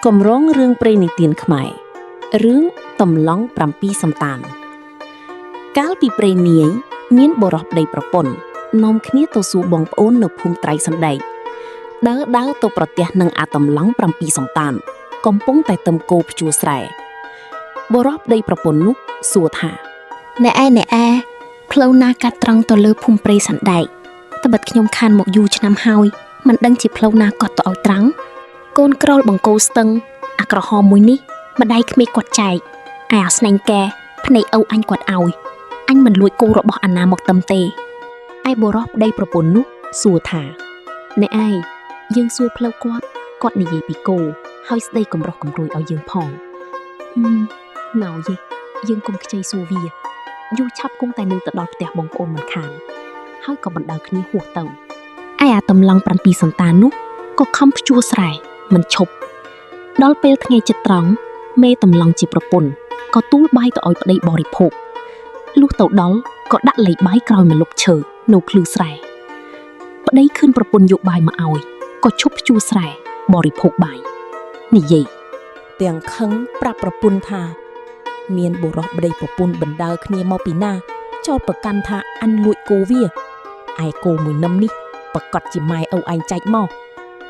កម្រងរឿងព្រេងនិទានខ្មែររឿងតំឡង់7សំតានកាលពីព្រេងនាយមានបុរសប្តីប្រពន្ធនាំគ្នាទៅសួរបងប្អូននៅភូមិត្រៃសណ្ដែកដើរដើរទៅប្រទះនឹងអាតំឡង់7សំតានកំពុងតែទឹមគោភ្ជួរស្រែបុរសប្តីប្រពន្ធនោះសួរថា អ្នកឯអ្នកឯផ្លូវណាកាត់ត្រង់ទៅលើភូមិព្រៃសណ្ដែកត្បិតខ្ញុំខានមកយូរឆ្នាំហើយមិនដឹងជាផ្លូវណាកត់ទៅឲ្យត្រង់កូនក្រោលបង្គោលស្ទឹងអាក្រហមមួយនេះម្ដាយក្មេកគាត់ចែកឯអាស្នែងកែភ្នែកឪអញគាត់ឲ្យអញមិនលួចគោរបស់អាណាមកទឹមទេ ឯបុរសប្តីប្រពន្ធនោះសួរថាអ្នកឯងយើងសួរផ្លូវគាត់គាត់និយាយពីគោហើយស្ដីកំរោះកំរួយឲ្យយើងផងហឹមណៅយេយើងកុំខ្ចីសួរវាយូរឆាប់គង់តែនឹងទៅដល់ផ្ទះបងប្អូនមិនខានហើយក៏បណ្ដើរគ្នាហួសទៅឯអាតំឡង់7សន្តាននោះក៏ខំភ្ជួរស្រែមិនឈប់ដល់ពេលថ្ងៃចិត្តត្រង់មេតំឡង់ជាប្រពន្ធក៏ទូលបាយទៅឲ្យប្តីបរិភោគលុះទៅដល់ក៏ដាក់លេខបាយក្រោយម្លប់ឈើនៅភ្លឺស្រែប្តីខឿនប្រពន្ធយកបាយមកឲ្យក៏ឈប់ភ្ជួរស្រែបរិភោគបាយនិយាយ ទាំងខឹងប្រាប់ប្រពន្ធថា មានបុរសប្តីប្រពន្ធបណ្ដើរគ្នាមកពីណាចោទប្រកាន់ថាអញលួចគោវាឯគោមួយនឹមនេះប្រកាសជាម៉ែឪឯងចែកមក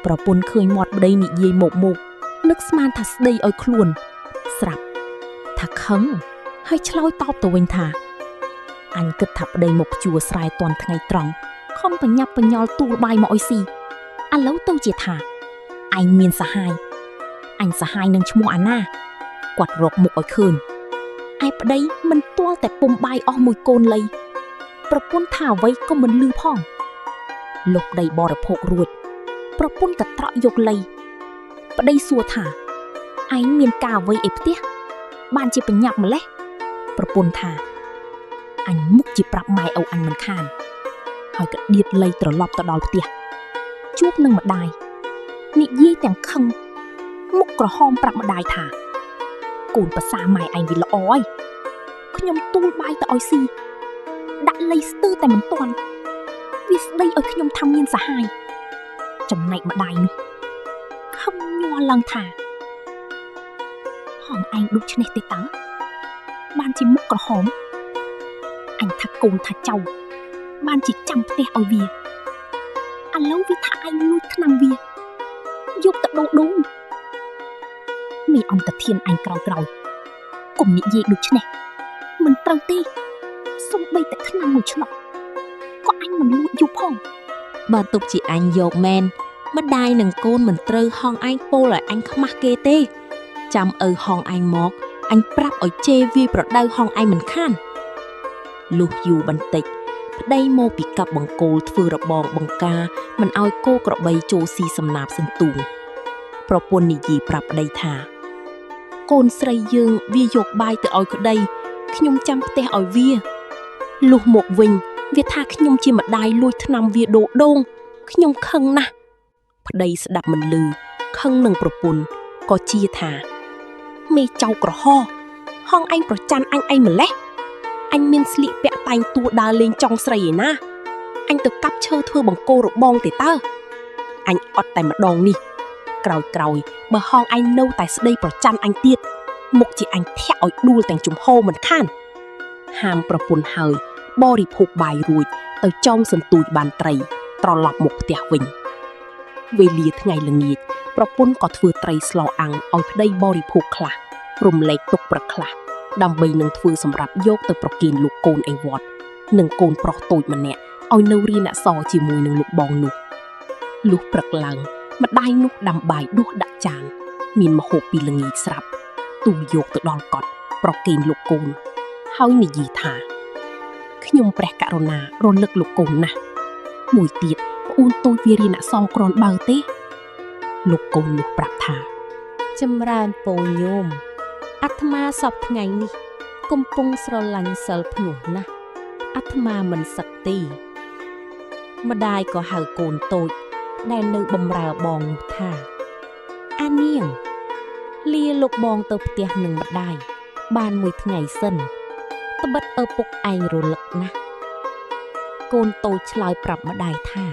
ប្រពន្ធឃើញមាត់ប្តីនិយាយមកមកនឹកស្មានថាស្ដីឲ្យខ្លួន ស្រាប់ថាខឹងហើយឆ្លើយតបទៅវិញថាអញគិតថាប្តីមកភ្ជួរស្រែតាន់ថ្ងៃត្រង់ខំបញ្ញាប់បញ្ញាល់ទូលបាយមកអុយស៊ីឥឡូវទៅជាថាឯងមានសហាយ អញសហាយនឹងឈ្មោះអាណាគាត់រកមុខឲ្យឃើញឯប្តីមិនទាល់តែពុំបាយអស់មួយកូនលៃប្រពន្ធថាអ្វីក៏មិនលឺផងលោកប្តីបរិភោគរួច ប្រពន្ធក៏ត្រក់យកលៃប្តីសួរថាឯងមានការអ្វីអីផ្ទះបានជាបញ្ញាប់ម្លេះប្រពន្ធថាអញមុខជាប្រាប់ម៉ែឪអញមិនខានហើយក៏ដៀតលៃត្រឡប់ទៅដល់ផ្ទះជួបនឹងម្ដាយនិយាយទាំងខឹង មុខក្រហមប្រាប់ម្ដាយថាកូនប្រសាម៉ែឯងវាល្អហើយខ្ញុំទូលបាយទៅឲ្យស៊ីដាក់លៃស្ទើរតែមិនទាន់វាស្ដីឲ្យខ្ញុំថាមានសហាយចំណែកម្ដាយនោះខំញ័រឡើងថាហងឯងដូច្នេះទេតើបានជាមុខក្រហមអញថាកូនថាចៅបានជាចាំផ្ទះឲ្យវាឥឡូវវាថាឯងលួចថ្នាំវាយកទៅដូរដូង មេអន្តធានអញក្រោយក្រោយកុំនិយាយដូច្នេះមិនត្រូវទេសំបីតែថ្នាំមួយឆ្លក់ក៏អញមិនលួចយកផង បើទុកជាអញយកមែនម្ដាយនិងកូនមិនត្រូវហងឯងពោលឲ្យអញខ្មាស់គេទេ ចាំឪហងឯងមកអញប្រាប់ឲ្យជេរវាយប្រដៅហងឯងមិនខានលុះយូរបន្តិចប្តីមកពីកាប់បង្គោលធ្វើរបងបង្ការមិនឲ្យគោក្របីចូលស៊ីសំណាបសន្ទូងប្រពន្ធនិយាយប្រាប់ប្តីថា កូនស្រីយើងវាយកបាយទៅឲ្យក្តីខ្ញុំចាំផ្ទះឲ្យវាលុះមកវិញវាថាខ្ញុំជាម្ដាយលួចថ្នាំវាដូរដូងខ្ញុំខឹងណាស់ប្តីស្ដាប់មិនឮខឹងនឹងប្រពន្ធក៏ជាថាមេចៅក្រហហងឯងប្រច័នអញឯងម្លេះអញមានស្លៀកពាក់តែងតួដើរលេងចង់ស្រីឯណាអញទៅកាប់ឈើធ្វើបង្គោលរបងទេតើអញអត់តែម្ដងនេះក្រោយក្រោយៗបើហងឯងនៅតែស្ដីប្រច័នអញទៀតមុខជាអញធាក់ឲ្យដួលទាំងជំហរមិនខានហាមប្រពន្ធហើយបរិភោគបាយរួចទៅចងសន្ទូចបានត្រី ត្រឡប់មកផ្ទះវិញវេលាថ្ងៃល្ងាចប្រពន្ធក៏ធ្វើត្រីស្លអាំងឲ្យប្តីបរិភោគខ្លះរំលែកទុកព្រឹកខ្លះដើម្បីនឹងធ្វើសម្រាប់យកទៅប្រគេនលោកកូនឯវត្តនិងកូនប្រុសតូចម្នាក់ឲ្យនៅរៀនអក្សរជាមួយនឹងលោកបងនោះលុះព្រឹកឡើងម្ដាយនោះដាំបាយដួសដាក់ចាន មានម្ហូបពីល្ងាចស្រាប់ទូលយកទៅដល់កត់ប្រគេនលោកកូនហើយនិយាយថាខ្ញុំព្រះករុណារលឹកលោកកូនណាស់មួយទៀតប្អូនតូចវារៀនអក្សរគ្រាន់បើទេលោកកូននោះប្រាប់ថា ចម្រើនពរញោមអាត្មាសពថ្ងៃនេះ កំពុងស្រឡាញ់សិលភ្នោះណាស់អាត្មាមិនសឹកទេម្ដាយក៏ហៅកូនតូច ដែលនៅបំរើបងនោះថាអានាងលាលោកបងទៅផ្ទះនឹងម្ដាយបានមួយថ្ងៃសិនត្បិតឪពុកឯងរលឹកណាស់កូនតូចឆ្លើយប្រាប់ម្ដាយថា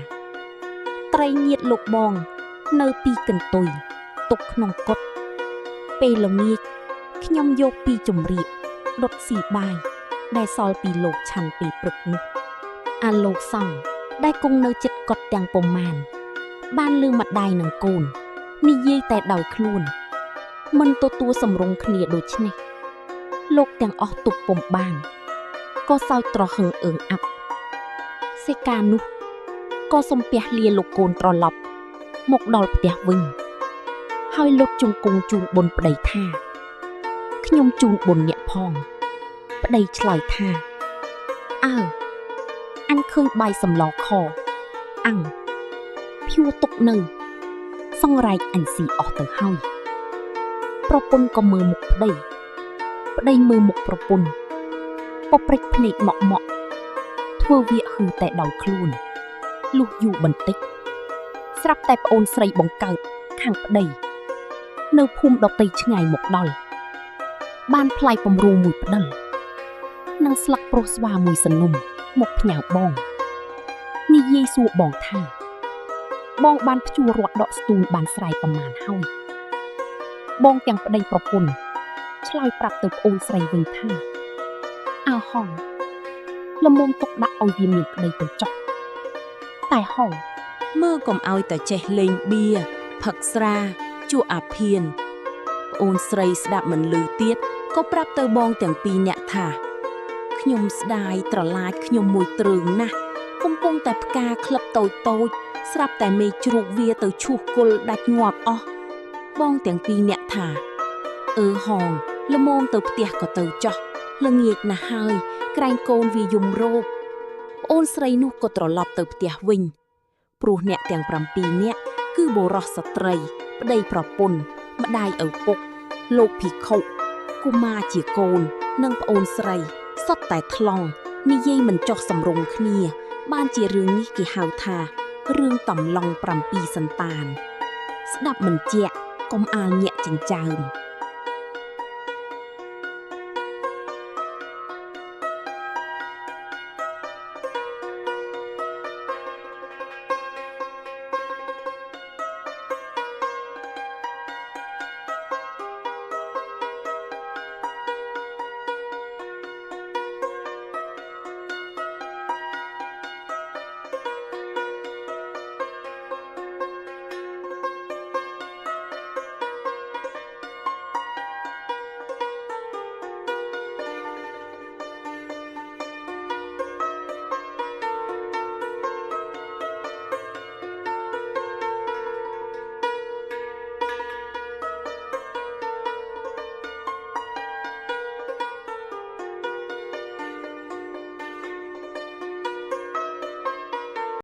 ត្រីញាតលោកបង នៅពីកន្ទុយទុកក្នុងកុដ ពេលល្ងាចខ្ញុំយកពីជំរាកដុតស៊ីបាយដែលសល់ពីលោកឆាន់ពេលព្រឹកនោះអាលោកសង្ឃដែលគង់នៅចិត្តកត់ទាំងប៉ុន្មាន បានលឺម្ដាយនឹងកូននិយាយតែដោយខ្លួន មិនទទួលសម្រុងគ្នាដូច្នេះ លោកទាំងអស់ទប់ពុំបានក៏សោចត្រហឹងអើងអាប់សេកានោះក៏សំពះលាលោកកូនត្រឡប់មកដល់ផ្ទះវិញ ហើយលុតជង្គង់ជូនបុណ្យប្តីថាខ្ញុំជូនបុណ្យអ្នកផង ប្តីឆ្លើយថាអើអញឃើញបាយសម្លខអាំងភួរទុកនៅ សង្រែកអញស៊ីអស់ទៅហើយប្រពន្ធក៏មើលមុខប្តីប្តីមើលមុខប្រពន្ធពព្រិចភ្នែកម៉ក់ម៉ក់ធ្វើវាហឺតែដោយខ្លួនលុះយូរបន្តិចស្រាប់តែប្អូនស្រីបង្កើតខាងប្តីនៅភូមិដតីឆ្ងាយមកដល់បានផ្លែពំរូមួយផ្ដិលនិងស្លឹកប្រុសស្វាមួយសនំមកផ្ញើបងនិយាយសួរបងថាបងបានភ្ជួររត់ដកស្ទូងបានស្រែប្រមាណហើយបងទាំងប្តីប្រពន្ធឆ្លើយប្រាប់ទៅប្អូនស្រីវិញថាអើហងល្មមទុកដាក់ឲ្យវាមានប្តីទៅចុះតែហង មើលកុំឲ្យតែចេះលេងបៀផឹកស្រាជក់អាភៀនប្អូនស្រីស្ដាប់មិនឮទៀតក៏ប្រាប់ទៅបងទាំងពីរនាក់ថាខ្ញុំស្ដាយត្រឡាចខ្ញុំមួយទ្រើងណាស់កំពុងតែផ្កាក្លឹបតូចតូចស្រាប់តែមេជ្រូកវាទៅឈូសគល់ដាច់ងាប់អស់បងទាំងពីរនាក់ថាអឺហងល្មមទៅផ្ទះក៏ទៅចោះល្ងាចណាស់ហើយក្រែងកូនវាយំរោគប្អូនស្រីនោះក៏ត្រឡប់ទៅផ្ទះវិញព្រោះអ្នកទាំង7នាក់គឺបុរសស្ត្រីប្តីប្រពន្ធម្ដាយឪពុកលោកភិក្ខុកុមារជាកូននិងប្អូនស្រីសុទ្ធតែថ្លង់និយាយមិនចុះសម្រុងគ្នា បានជារឿងនេះគេហៅថារឿងតំឡង់7សន្តាន ស្ដាប់មិនជាក់កុំអាលញាក់ចិញ្ចើម